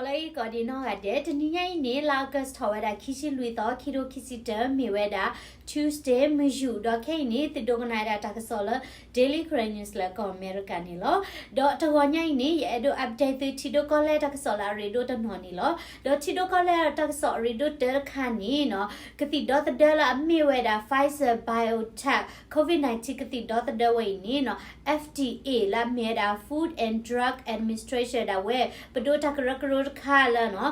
လၢအံၤကိးဒံးနီၢ်ဂၤဒဲး တနံၤညါအံၤန့ၣ် လါ August ထီၣ်ဝဲဒၣ်ခံဆံလွံၢ်သီ ခံထိခံဆံတၢ မ့ၢ်ဝဲဒၣ် Tuesday မုၢ်ယူာ် ဒီးခဲအံၤန့ၣ် သုဒိကနၣ်ဝဲဒၣ်တၢ်ကစီၣ်လၢ Daily Karen News လၢကီၢ်အမဲရကၤန့ၣ်လီၤ. ဒီးတဂီၤညါအံၤန့ၣ် ယအဲၣ်ဒိး update သုထံဒိၣ်ကီၢ်လဲၢ်တၢ်ကစီၣ်လၢအရ့ဒိၣ်တနီၤန့ၣ်လီၤ. ဒီးထံဒိၣ်ကီၢ်လဲၢ်တၢ်ကစီၣ်အရ့ဒိၣ်တၢတခါန့ၣ်နီၤ ကသံၣ်ဒီသဒၢလၢအမ့ၢ်ဝဲဒၣ် Pfizer BioNTech COVID nineteen ကသံၣ်ဒီသဒၢဝဲအံၤန့ၣ်နီၤ F D A လၢအမ့ၢ်ဝဲဒၣ် Food and Drug Administration ဒၣ်ဝဲ ပဒိၣ်တၢ်ကရၢကရိတခါလၢနီၤ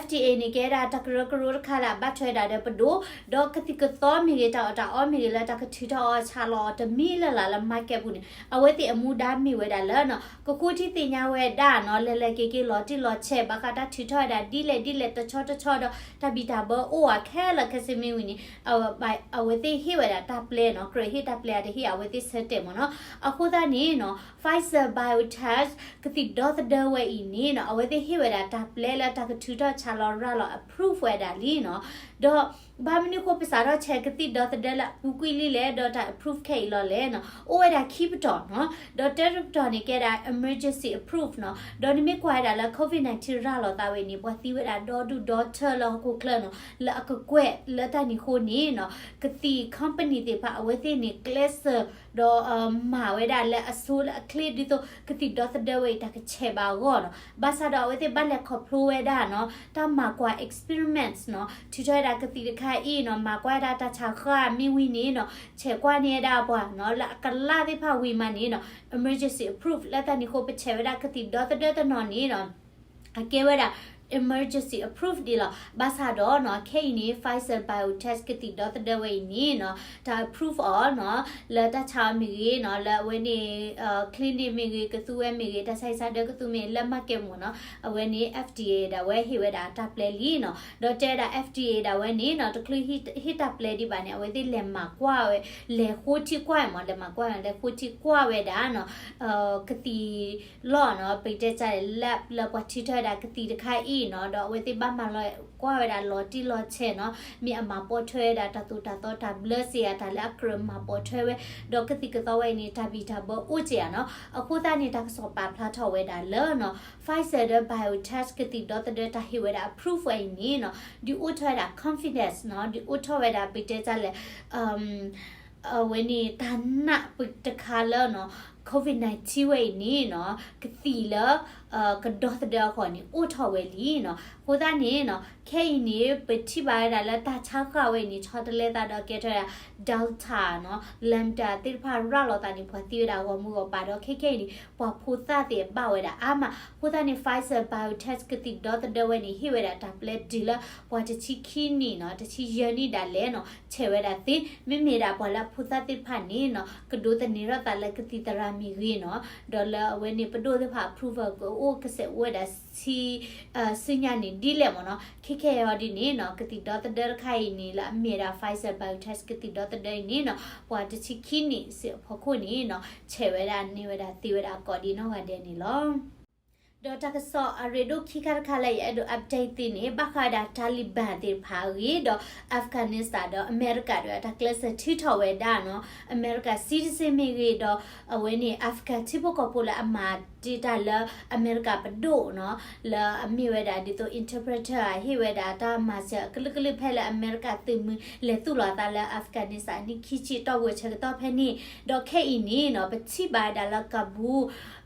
F D A န့ၣ်ကဲဒၣ်တၢ်ကရၢကရိတခါလၢအဘၣ်ထွဲဒၣ်ဒီးပဒိၣ် ဒီးကသံၣ်ကသီမ့ၢ်ဂ့ၤ တၢ်အီၣ်တၢ်အီမ့ၢ်ဂ့ၤ လၢတၢ်ကထုးထီၣ်အီၣ်ဆါလီၤအီၤတမံၤလၢ်လၢ်လၢ market ပူၤန့ၣ် အဝဲသ့ၣ်အမူဒါမ့ၢ်ဝဲဒၣ်လၢနီၤ ကဃိထံသ့ၣ်ညါဝဲဒၣ်နီၤ လဲၤလဲၤက့ၤက့ၤလီၤတံၢ်လီၤဆဲး ဘၣ်ဃးတၢ်ထုးထီၣ်ဝဲဒၣ်ဒ်လဲၣ်ဒ်လဲၣ်တဆီတဆီဒီး တၢ်ဘံၣ်တၢ်ဘၢအိၣ်အခဲလၢာ်ခဲဆ့မ့ၢ်ဝံၤန့ၣ် အဝဲသ့ၣ်ဟ့ၣ်ဝဲဒၣ်တၢ်ပျဲနီၤ ကြၢးဟ့ၣ်တၢ်ပျဲအတဟ့ၣ် အဝဲသ့ၣ်ဆၢတဲာ်မ့ၢ်နီၤ အဃိသတးန့ၣ်နီၤ Pfizer BioNTech ကသံၣ်ဒီသဒၢဝဲအံၤန့ၣ်နီၤ အဝဲသ့ၣ်ဟ့ၣ်ဝဲဒၣ်တၢ်ပျဲလၢတၢ်ကထုးထီၣ်ဆါလီၤရၤလီၤ approve ဝဲဒၣ်လံနီၤ ဒီး ဘၣ်မနုၤဃိပစးထီၣ်ဆဲးကသံၣ်ဒီသဒၢလၢအပူၤကွံာ်လံလဲၣ် ဒီးတၢ် approve ခဲအံၤလီၤလဲၣ်နီၤ အိၣ်ဝဲဒၣ်ခံပတီၢ်နီၤ ဒီးတၢတပတီၢ်န့ၣ်ကဲဒၣ် emergency approve နီၤ ဒီးနမ့ၢ်ကွၢ်ဝဲဒၣ်လၢ COVID nineteen ရၤလီၤသးဝဲန့ၣ် ပှၤသံဝဲဒၣ်ဒီဒူၣ်ဒီထၢလၢဟီၣ်ခိၣ်ချၢနီၤ လၢအကကွဲၢ်လၢတၢ်န့ၣ်အဃိန့ၣ်နီၤ ကသံၣ် company သ့ၣ်တဖၣ်အဝဲသ့ၣ်န့ၣ် ကျဲးစၢး ဒီးမၤဝဲဒၣ်လၢအဆိလၢအချ့ဒ်သိး ကသံၣ်ဒီသဒၢဝဲအံၤတၢ်ကဆဲးဘၣ်အဂီၢ်နီၤ ဘၣ်ဆၣ်ဒီးအဝဲသ့ၣ်ဘၣ်လဲၤခီဖျိဝဲဒၣ်နီၤ တၢ်မၤကွၢ် experiments နီၤ ထုးထီၣ်ဝဲဒၣ်ကသံၣ်တခါအံၤနီၤ မၤကွၢ်ဝဲဒၣ်တၢ်ဆါဃၢ်မ့ၢ်ဝံၤန့ၣ်နီၤ ဆဲးကွၢ်န့ၢ်ဝဲဒၣ်ပှၤနီၤ လၢအကလၢ်သ့ၣ်တဖၣ်ဝံၤမးန့ၣ်နီၤ emergency approve လၢတၢ်န့ၣ်အဃိ ပဆဲးဝဲဒၣ်ကသံၣ်ဒီသဒၢတနီၤန့ၣ်နီၤ အကဲဝဲဒၣ် emergency approve ဒ်လီၤ ဘၣ်ဆၣ်ဒီးနီၤ ခဲအံၤန့ၣ် Pfizer BioNTech ကသံၣ်ဒီသဒၢဝဲအံၤန့ၣ်နီၤ တၢ် approve အီၤနီၤ လၢတၢ်ဆါအီၤမ့ၢ်ဂ့ၤနီၤ လၢအဝဲန့ၣ် clinic မ့ၢ်ဂ့ၤ ကသူဝဲမ့ၢ်ဂ့ၤ တၢ်ဆါဟံၣ်ဆါဒၢကသူမ့ၢ်ဂ့ၤ လၢ market မ့ၢ်နီၤ အဝဲန့ၣ် F D A ဒၣ်ဝဲဟ့ၣ်ဝဲဒၣ်တၢ်ပျဲလံနီၤ ဒီးတဲဝဲဒၣ် F D A ဒၣ်ဝဲန့ၣ်နီၤ တချုးဟ့ၣ်တၢ်ပျဲဒံးဘၣ်န့ၣ် အဝဲသ့ၣ်လဲၤမၤကွၢ်ဝဲ လဲၤဃိထံကွၢ်မ့ၢ် လဲၤမၤကွၢ် လဲၤဃိထံကွၢ်ဝဲဒၣ်နီၤ ကသံၣ်လီၢ်နီၤ ပကတဲတၢ်လၢ လၢပှၤထုးထီၣ်ဝဲဒၣ်ကသံၣ်တခါအံၤနီၤ ဒီးအဝဲသ့ၣ်ဘၣ်မၤလီၤကွၢ်ဝဲဒၣ်လီၤတံၢ်လီၤဆဲးနီၤ မ့ၢ်အမၤပိာ်ထွဲဝဲဒၣ်တၢ်သိၣ်တၢ်သီတၢ်ဘျၢစ့ၢ်ဧါ တၢ်လၢအကြၢးမၤပိာ်ထွဲဝဲ ဒီးကသံၣ်ကသီဝဲအံၤန့ၣ် တၢ်ဘံၣ်တၢ်ဘၢအိၣ်စ့ၢ်ဧါနီၤ အဃိသတးန့ၣ် တၢ်ကစီၣ်ပာ်ဖျါထီၣ်ဝဲဒၣ်လၢနီၤ Pfizer ဒီး BioNTech ကသံၣ်ဒီသဒၢတၢ်ဟ့ၣ်ဝဲဒၣ် approve ဝဲအံၤန့ၣ်နီၤ ဒုးအိၣ်ထီၣ်ဝဲဒၣ် confidence နီၤ ဒုးအိၣ်ထီၣ်ဝဲဒၣ် ပကတဲတၢ်လၢ အဝဲန့ၣ် တၢ်နာ်ပတခါလၢနီၤ COVID nineteen ဝဲအံၤန့ၣ်နီၤ ကသံၣ်လၢ ကဒီသဒၢအဂီၢ်န့ၣ် အိၣ်ထီၣ်ဝဲလံနီၤ အဃိသတးန့ၣ်နီၤ ခဲအံၤန့ၣ် ပထံၣ်ဘၣ်ဝဲဒၣ်လၢတၢ်ဆါဃၢ်ဝဲအံၤန့ၣ် ဆီတလဲသးဒီးကဲထီၣ်ဝဲဒၣ် Delta နီၤ Lambda သ့ၣ်တဖၣ်ရၤလီၤသးန့ၣ် ပှၤသံဝဲဒၣ်ဂီၢ်မုၢ်ဂီၢ်ပၤဒီး ခဲခဲအံၤန့ၣ် ပှၤဖိသၣ်သ့ၣ်ဘၣ်ဝဲဒၣ်အါမး အဃိသတးန့ၣ် Pfizer BioNTech ကသံၣ်ဒီသဒၢဝဲန့ၣ် ဟ့ၣ်ဝဲဒၣ်တၢ်ပျဲတုၤလၢ ပှၤတဆံခံနံၣ်နီၤ တဆံယဲၢ်နံၣ်ဒၣ်လဲာ်နီၤ ဆဲးဝဲဒၣ်သ့ မ့မ့ၢ်ဒၣ်ပှၤလၢအဖိသၣ်သ့ၣ်တဖၣ်န့ၣ်နီၤ ကဒိးသန့ၤထီၣ်သးလၢကသံၣ်သရၣ်မ့ၢ်ဂ့ၤနီၤ ဒီးလၢအဝဲန့ၣ် ပဒိၣ်သ့ၣ်တဖၣ် approval ကအိၣ်ကစဲးအိၣ်ဝဲဒၣ်ဆံ ဆူညါန့ၣ်ဒ်လဲၣ်မ့ၢ်နီၤ ခဲခဲအံၤဒ်န့ၣ်နီၤ ကသံၣ်ဒီသဒၢတခါအံၤန့ၣ် လၢအမ့ၢ်ဒၣ် Pfizer BioNTech ကသံၣ်ဒီသဒၢအံၤန့ၣ်နီၤ ပှၤတဆံခံနံၣ်စ့ၢ်အဖီခိၣ်န့ၣ်နီၤ ဆဲးဝဲဒၣ်န့ၢ်ဝဲဒၣ်သ့ဝဲဒၣ်ကိးဒံးနီၢ်ဂၤဒဲးန့ၣ်လီၤ. ဒီးတၢ်ကစီၣ်အရ့ဒိၣ်ခံခါတခါလၢယအဲၣ်ဒိး update သ့န့ၣ် ဘၣ်ဃးဝဲဒၣ် Taliban သ့ၣ်တဖၣ်အဂ့ၢ် ဒီး Afghanistan ဒီးအမဲရကၤဒီးတၢ်ကျဲးစၢးထုးထီၣ်ဝဲဒၣ်နီၤ အမဲရကၤ citizen မ့ၢ်ဂ့ၤ ဒီးအဝဲန့ၣ် Afghan ထံဖိကီၢ်ဖိလၢအမၤတ့ၢ်တၢ်လၢအမဲရကၤပဒိၣ်နီၤ လၢအမ့ၢ်ဝဲဒၣ်ဒ်သိး interpreter ဟ့ၣ်ဝဲဒၣ်တၢ်မၤစၢၤအကလုာ်ကလုာ်ဖဲလၢအမဲရကၤသုးမုၢ် လဲၤသူၣ်လီၤအသးလၢ Afghanistan အနံၣ်ခံဆံတီၢ်ပူၤဆၢကတီၢ်ဖဲန့ၣ် ဒီးခဲအံၤန့ၣ်နီၤ ပထံၣ်ဘၣ်ဝဲဒၣ်လၢ Kabul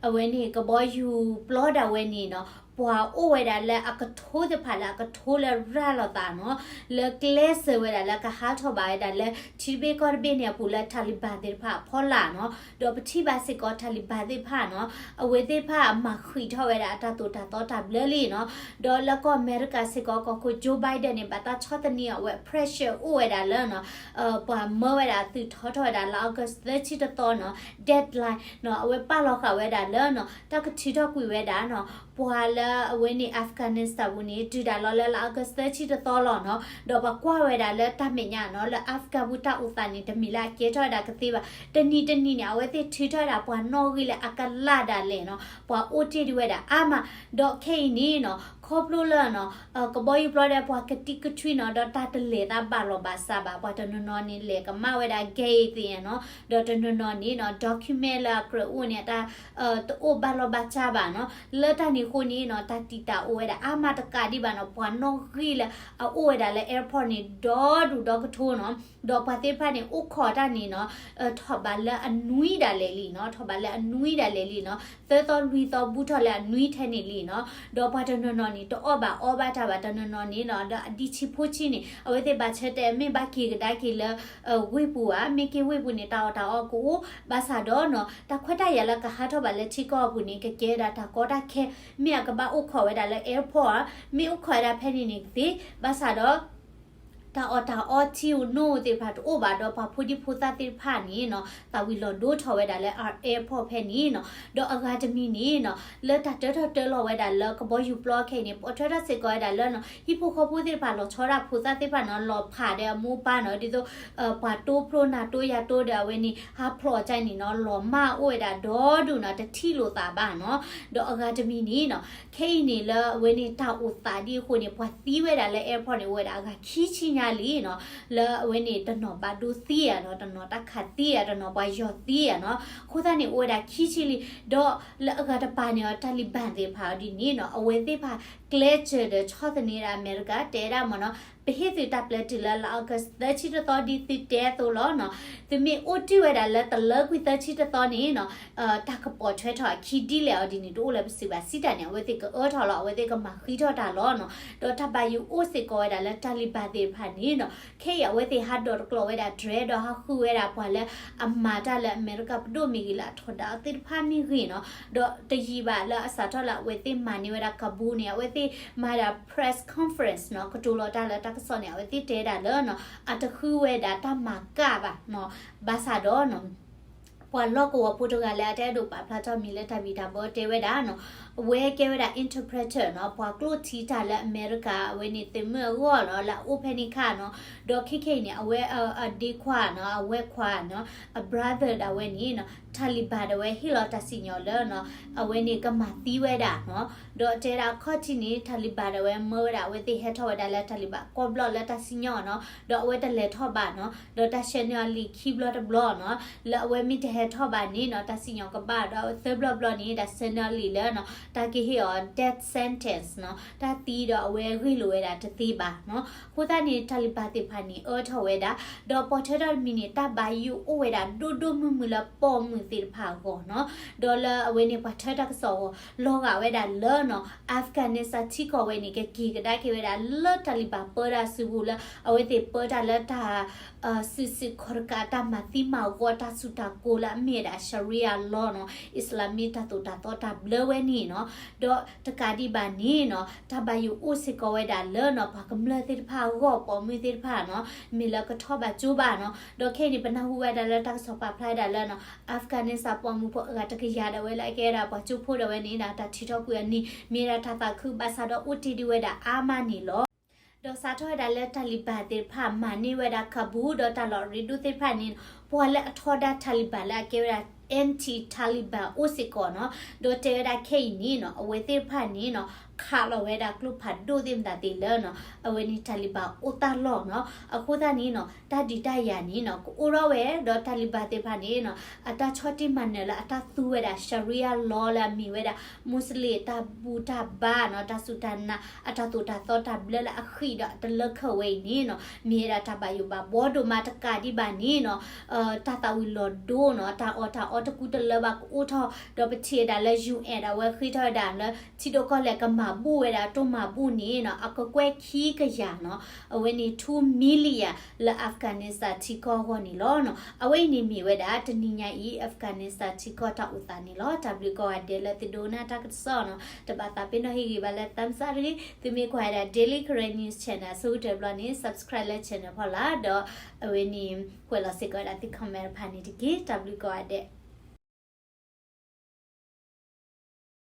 အဝဲန့ၣ် ကဘီယူၤပျီဒၣ်ဝဲန့ၣ်နီၤ ပှၤအိၣ်ဝဲဒၣ်လၢအကထိသ့ၣ်တဖၣ်လၢအကထိလၢရၤလီၤသးနီၤ လၢကျဲးစၢးဝဲဒၣ်လၢကဟးထီၣ်ဘၣ်ဝဲဒၣ်လၢထံတဘ့ၣ်ကီၢ်တဘ့ၣ်န့ၣ်အပူၤလၢ Taliban သ့ၣ်တဖၣ်အဖီလာ်နီၤ ဒီးပထံၣ်ဘၣ်စ့ၢ်ကီး Taliban သ့ၣ်တဖၣ်နီၤ အဝဲသ့ၣ်တဖၣ်မၤဃံးထီၣ်ဝဲဒၣ်အတၢ်သိၣ်တၢ်သီတၢ်ဘျၢလံနီၤ ဒီးလၢကီၢ်အမဲရကၤစ့ၢ်ကီး ကီၢ်ခိၣ် Joe Biden န့ၣ် ဘၣ်တၢ်ဆီၣ်သနံးအီၤဝဲ pressure အိၣ်ဝဲဒၣ်လၢနီၤ ပှၤမၢဝဲဒၣ်သုးထီထီၣ်ဝဲဒၣ်လၢ August သၢဆံတသီနီၤ deadline နီၤ အဝဲပာ်လီၤဃာ်ဝဲဒၣ်လၢနီၤ တၢ်ကထုးထီၣ်ကွံာ်ဝဲဒၣ်နီၤ ပှၤလၢအဝဲန့ၣ် Afghanistan ပူၤန့ၣ် တုၤဒၣ်လီၤလၢလၢ August သၢဆံတသီလီၤနီၤ ဒီးပှၤကွၢ်ဝဲဒၣ်လၢတၢ်မဲာ်ညါနီၤ လၢ Afghan ပူၤတၢ်အိၣ်သးန့ၣ် တမ့ၢ်လၢအကဲထီၣ်ဝဲဒၣ်ကသ့ဘၣ် တနံၤတနံၤန့ၣ် အဝဲသ့ၣ်ထုးထီၣ်ဝဲဒၣ်ပှၤနီၣ်ဂံၢ်လၢအကလၢ်ဒၣ်လဲာ်နီၤ ပှၤအိၣ်တ့ၢ်ဒံးဝဲဒၣ်အါမး ဒီးခဲအံၤန့ၣ်နီၤ ခီဖျိလၢနီၤ ကဘီယူၤပျီဒီးပှၤကတံာ်ကထွံနီၤ ဒီးတၢ်တလဲၤသးဘၣ်လီၤဘၣ်စးဘၣ် ပှၤတနီၤနီၤန့ၣ် လဲၤကမၣ်ဝဲဒၣ် gate သ့ၣ်ညါနီၤ ဒီးတနီၤနီၤန့ၣ်နီၤ document လၢအကြၢးအိၣ်န့ၣ် တအိၣ်ဘၣ်လီၤဘၣ်စးဘၣ်နီၤ လၢတၢ်န့ၣ်အဃိန့ၣ် တၢ်တံာ်တာ်အိၣ်ဝဲဒၣ်အါမးတကးဒံးဘၣ်နီၤ, ပှၤနီၣ်ဂံၢ်လၢအအိၣ်ဝဲဒၣ်လၢ airport န့ၣ် ဒီဒူၣ်ဒီကထိနီၤ, ဒီးပှၤသ့ၣ်တဖၣ်န့ၣ် အိၣ်ခိးတၢ်န့ၣ်နီၤ, ထီၣ်ဘးလၢအနွံဒၣ်လဲာ်လံနီၤ, ထီၣ်ဘးလၢအနွံဒၣ်လဲာ်လံနီၤ, သၢသီလွံၢ်သီဘူးထီၣ်လၢအနွံထဲန့ၣ်လံနီၤ, ဒီးပှၤတနီၤနီၤန့ၣ် တအီၣ်ဘၣ်အီဘၣ်တၢ်ဘၣ်, တနီၤနီၤန့ၣ်နီၤ ဒီးအဒံးဆံးဖိဆံးန့ၣ် အဝဲသ့ၣ်ဘၣ်ဆၢတဲာ် မ့ၢ်ဘၣ်က့ၤကဒါက့ၤလၢ ဝ့ၢ်ပူၤဧါ, မ့ၢ်က့ၤဝ့ၢ်ပူၤန့ၣ် တၢ်အီၣ်တၢ်အီကအိၣ်, ဘၣ်ဆၣ်ဒီးနီၤ တၢ်ခွဲးတၢ်ယာ်လၢကဟးထီၣ်ဘၣ်လၢထံကီၢ်အပူၤန့ၣ် ကကဲဝဲဒၣ်တၢ်ကီတၢ်ခဲ, မ့ၢ်အကဘၣ်အိၣ်ခိးဝဲဒၣ်လၢ airport ဧါ, မ့ၢ်အိၣ်ခိးဝဲဒၣ်ဖဲန့ၣ်န့ၣ်သ့, ဘၣ်ဆၣ်ဒီး တၢ်အီၣ်တၢ်အီထံဧိၤနိၣ်ဧိၤသ့ၣ်တဖၣ်တအိၣ်ဘၣ်ဒီး ပှၤဖိဒံဖိသၣ်သ့ၣ်တဖၣ်န့ၣ်နီၤ သၣ်ဝံၤလီၤဒိထီၣ်ဝဲဒၣ်လၢ airport ဖဲန့ၣ်နီၤ, ဒီးအဂၤတမံၤန့ၣ်နီၤ လၢတၢ်တၢထီၣ်တၢလီၤဝဲဒၣ်လၢကဘီယူၤပျီခဲအံၤန့ၣ် ပိာ်ထွဲထီၣ်စ့ၢ်ကီးဝဲဒၣ်လၢနီၤ ဟံၣ်ဖိဃီဖိသ့ၣ်တဖၣ် လီၤဆီဒၣ်ဖိသၣ်သ့ၣ်တဖၣ်နီၤ လီၤဖးဒီးအမိၢ်ပၢ်နီၤ ဒ်သိး ပှၤတိဖျိနၢ်တိယၤတိဒီးအဝဲန့ၣ် ဟးဖျိးကါန့ၣ်နီၤ လီၤမၢ်အိၣ်ဝဲဒၣ်ဒီဒူၣ်နီၤ တထံၣ်လိာ်သးဘၣ်နီၤ, ဒီးအဂၤတမံၤန့ၣ်နီၤ ခဲအံၤန့ၣ်လၢအဝဲန့ၣ်တၢ်အိၣ်သးဒ်အဃိန့ၣ် ပှၤသံဝဲဒၣ်လၢ airport န့ၣ် အိၣ်ဝဲဒၣ်အဂၤခံဆံညါလံနီၤ, လၢအဝဲန့ၣ်တနီၤဘၣ်ဒိသံဧါနီၤ, တနီၤတၢ်ခးသံဧါ, တနီၤပှၤယီၤသံဧါနီၤ, အဃိသတးန့ၣ် အိၣ်ဝဲဒၣ်ခံဆံလံ, ဒီးလၢအဂၤတပၤန့ၣ်အီၤ Taliban သ့ၣ်တဖၣ်အီၤဒ်န့ၣ်နီၤ အဝဲသ့ၣ်တဖၣ် ကျဲးစၢးဒီးဆီၣ်သနံးဒၣ်အမဲရကၤ တဲဒၣ်မ့ၢ်နီၤ ပဟ့ၣ်သုးတၢ်ပျဲတုၤလၢလါ August သၢဆံတသီဒ်သုတဲအသိးလီၤနီၤ, သုမ့ၢ်အိၣ်တ့ၢ်ဝဲဒၣ်လၢတလၢကွံာ်သၢဆံတသီန့ၣ်နီၤ တၢ်ကပိာ်ထွဲထီၣ်အခံဒ်လဲၣ်အီၤဒ်န့ၣ် တအိၣ်လၢပစံးဘၣ်စံးတၢ်န့ၣ် အဝဲသ့ၣ်ကအၢထီၣ်လီၤ, အဝဲသ့ၣ်ကမၤဃံထီၣ်တၢ်လီၤနီၤ, ဒီးတၢ်ဘၣ်ယိၣ်အိၣ်စ့ၢ်ကီးဝဲဒၣ်လၢ Taliban သ့ၣ်တဖၣ်န့ၣ်နီၤ ခဲအံၤအဝဲသ့ၣ်ဟးဒိးတကျိးဝဲဒၣ် drone ဒီးဟးဃုဝဲဒၣ်ပှၤလၢအမၤတၢ်လၢအမဲရကၤပဒိၣ်မ့ၢ်ဂ့ၤ လၢအထီဒါအီၤသ့ၣ်တဖၣ်မ့ၢ်ဂ့ၤနီၤ, ဒီးတယံာ်ဘၣ်လၢအစးထီၣ်လၢအဝဲသ့ၣ်မၤန့ၢ်ဝဲဒၣ် Kabul န့ၣ် အဝဲသ့ၣ်မၤဒၣ် press conference နီၤ ကတိၤလီၤတၢ်လၢတၢ်ကစီၣ်န့ၣ် အဝဲသ့ၣ်တဲဒၣ်လၢနီၤ အတဃုဝဲဒၣ်တၢ်မၤကၣ်ဘၣ်နီၤ, ဘၣ်ဆၣ်ဒီးနီၤ ပှၤလီၢ်ကဝီၤဖိတဂၤလၢအတအဲၣ်ဒိးပာ်ဖျါထီၣ်မံၤလၢတၢ်ဘံၣ်တၢ်ဘၢတဲဝဲဒၣ်နီၤ, အဝဲကဲဝဲဒၣ် interpreter နီၤ, ပှၤကျိၣ်ထံတၢ်လၢအမဲရကၤ အဝဲန့ၣ်သုးမုၢ်အဂီၢ်နီၤ လၢအအိၣ်ဖဲန့ၣ်ခါနီၤ, ဒီးခဲခဲအံၤန့ၣ် အဝဲအဒ့ခွါနီၤ အဝဲခွါနီၤ အ brother ဒၣ်ဝဲန့ၣ်နီၤ Taliban ဒၣ်ဝဲဟ့ၣ်လီၤတၢ်စံၣ်ညီၣ်လၢနီၤ အဝဲန့ၣ်ကမၤသံဝဲဒၣ်နီၤ, ဒီးတဲဒၣ်အခီၣ်ထံးန့ၣ် Taliban ဒၣ်ဝဲမၢဝဲဒၣ် အဝဲသ့ၣ်ဟဲထီၣ်ဝဲဒၣ်လၢ Taliban ကီၢ်ဘျီၣ်လၢတၢ်စံၣ်ညီၣ်နီၤ, ဒီးအဝဲတလဲၤထီၣ်ဘၣ်နီၤ, ဒီးတၢ်ဆှၢန့ၢ်အီၤလံာ်ခံဘျီတဘျီနီၤ, လၢအဝဲမ့ၢ်တဟဲထီၣ်ဘၣ်န့ၣ်နီၤ တၢ်စံၣ်ညီၣ်ကဘၣ်ဒီးသၢဘျီဘျီန့ၣ် တၢ်ဆှၢန့ၢ်အီၤလံာ်လၢနီၤ တၢ်ကဟ့ၣ်အီၤ death sentence နီၤ တၢ်သံဒီးအဝဲဂ့ၢ်လိာ်ဝဲဒၣ်တသ့ဘၣ်နီၤ, အဃိသတးန့ၣ် Taliban သ့ၣ်တဖၣ်န့ၣ် အၢထီၣ်ဝဲဒၣ်, ဒီးပိာ်ထွဲထီၣ်တမံၤန့ၣ် တၢ်ဘၣ်ယိၣ်အိၣ်ဝဲဒၣ်ဒိၣ်ဒိၣ်မုၢ်မုၢ်လၢပိာ်မုၣ်သ့ၣ်တဖၣ်အဂီၢ်နီၤ, ဒီးလၢအဝဲန့ၣ်ပှၤထၢတၢ်ကစီၣ်အဂီၢ် လီၤဂာ်ဝဲဒၣ်လၢနီၤ Afghanistan ထံကီၢ်ဝဲန့ၣ် ကက့ၤကဒါက့ၤဝဲဒၣ်လၢ Taliban ပၢတၢ်စုပူၤလၢ အဝဲသ့ၣ်ပၢတၢ်လၢတၢ် စုးစုးခီၣ်တကး တၢ်မၤသံမၤဂီၤ တၢ်စုတၢ်ကိးလၢအမ့ၢ်ဝဲဒၣ် Sharia law နီၤ Islam တၢ်သိၣ်တၢ်သီတၢ်ဘျၢဝဲန့ၣ်နီၤ, ဒီးတကးဒံးဘၣ်န့ၣ်နီၤ တၢ်ဘၣ်ယိၣ်အိၣ်စ့ၢ်ကီးဝဲဒၣ်လၢနီၤ ပှၤကမျၢၢ်သ့ၣ်တဖၣ်အဂီၢ် ပိာ်မုၣ်သ့ၣ်တဖၣ်နီၤ မ့ၢ်လၢကထီၣ်ဘၣ်ကၠိဘၣ်နီၤ, ဒီးခဲအံၤန့ၣ် ပနၢ်ဟူဝဲဒၣ်လၢတၢ်ကစီၣ်ပာ်ဖျါဝဲဒၣ်လၢနီၤ Afghanistan ပိာ်မုၣ်ဖိအဂၤတကယၤဒၣ်ဝဲလၢအကဲဝဲဒၣ်ပှၤကၠိဖိဒၣ်ဝဲန့ၣ်ဒီး တၢ်ထံၣ်ထီၣ်ကွံာ်အနံၤ မ့ၢ်ဝဲဒၣ်တၢ်သးခု ဘၣ်ဆၣ်ဒီးအိၣ်တ့ၢ်ဒံးဝဲဒၣ်အါမးန့ၣ်လီၤ. ဒီးစးထီၣ်ဝဲဒၣ်လၢ Taliban သ့ၣ်တဖၣ်မၤန့ၢ်ဝဲဒၣ် Kabul ဒီးတၢ်လီၢ်ရ့ဒိၣ်သ့ၣ်တဖၣ်န့ၣ် ပှၤလၢအထီဒါ Taliban လၢအကဲဝဲဒၣ် anti Taliban အိၣ်စ့ၢ်ကီးနီၤ, ဒီးတဲဝဲဒၣ်ခဲအံၤန့ၣ်နီၤ အဝဲသ့ၣ်တဖၣ်န့ၣ်နီၤ ခးလီၤဝဲဒၣ်ကျိဖးဒိၣ်သ့ၣ်မတၤသ့ၣ်လၢနီၤ အဝဲန့ၣ် Taliban အိၣ်တၢ်လီၢ်နီၤ, အဃိသတးန့ၣ်နီၤ တၢ်ဒုးတၢ်ယၤန့ၣ်နီၤ ကအိၣ်ထီၣ်ဝဲ ဒီး Taliban သ့ၣ်တဖၣ်န့ၣ်နီၤ အတၢ်ဆီၣ်တံၢ်မၤနၢၤလၢအတၢ်သူဝဲဒၣ် Sharia law လၢအမ့ၢ်ဝဲဒၣ် Muslim တၢ်ဘူၣ်တၢ်ဘါနီၤ တၢ်စူၢ်တၢ်နာ် အတၢ်သိၣ်တၢ်သီတၢ်ဘျၢလၢအဃံးဒီးအတလၢခၢးဝဲအံၤန့ၣ်နီၤ မ့ၢ်ဝဲဒၣ်တၢ်ဘၣ်ယိၣ်ဘၣ်ဘှီဒိၣ်မးတကးဒံးဘၣ်န့ၣ်နီၤ တၢ်သၣ်ဝံၤလီၤဒိနီၤ တၢ်အီၣ်တၢ်အီတကူတလၢဘၣ်ကအိၣ်ထီၣ် ဒီးပထံၣ်ဝဲဒၣ်လၢ UN ဒၣ်ဝဲဃ့ထီၣ်ဝဲဒၣ်လၢ ထံဒိၣ်ကီၢ်လဲၢ်ကမၤဘူၣ်ဝဲဒၣ် တိၢ်မၤဘူၣ်န့ၣ်နီၤ အကကွဲၢ်ခံကယၤနီၤ အဝဲန့ၣ် two million လၢ Afghanistan ထံကီၢ်အဂီၢ်န့ၣ်လီၤနီၤ. အဝဲအံၤန့ၣ်မ့ၢ်ဝဲဒၣ် တနံၤညါအံၤ Afghanistan ထံကီၢ်တၢ်အိၣ်သးန့ၣ်လီၤ. တၢ်ဘျုးကိးဂၤဒဲးလၢသုဒိကနၣ်တၢ်ကစီၣ်နီၤ. တဘၣ်သးပ့ၤနီၣ်ဟ့ၣ်ဂံၢ်ဘါလၢ thumbs up တဂ့ၤ. သုမ့ၢ်ကွၢ်ဝဲဒၣ် Daily Karen News Channel အဆိကတၢၢ်တဘျီန့ၣ် subscribe လၢ channel ဖီလာ် ဒီးအဝဲန့ၣ် ကွဲးလီၤစ့ၢ်ကီးဝဲဒၣ်သု comment တဖၣ်န့ၣ်တက့ၢ်. တၢ်ဘျုးကိးဂၤဒဲး.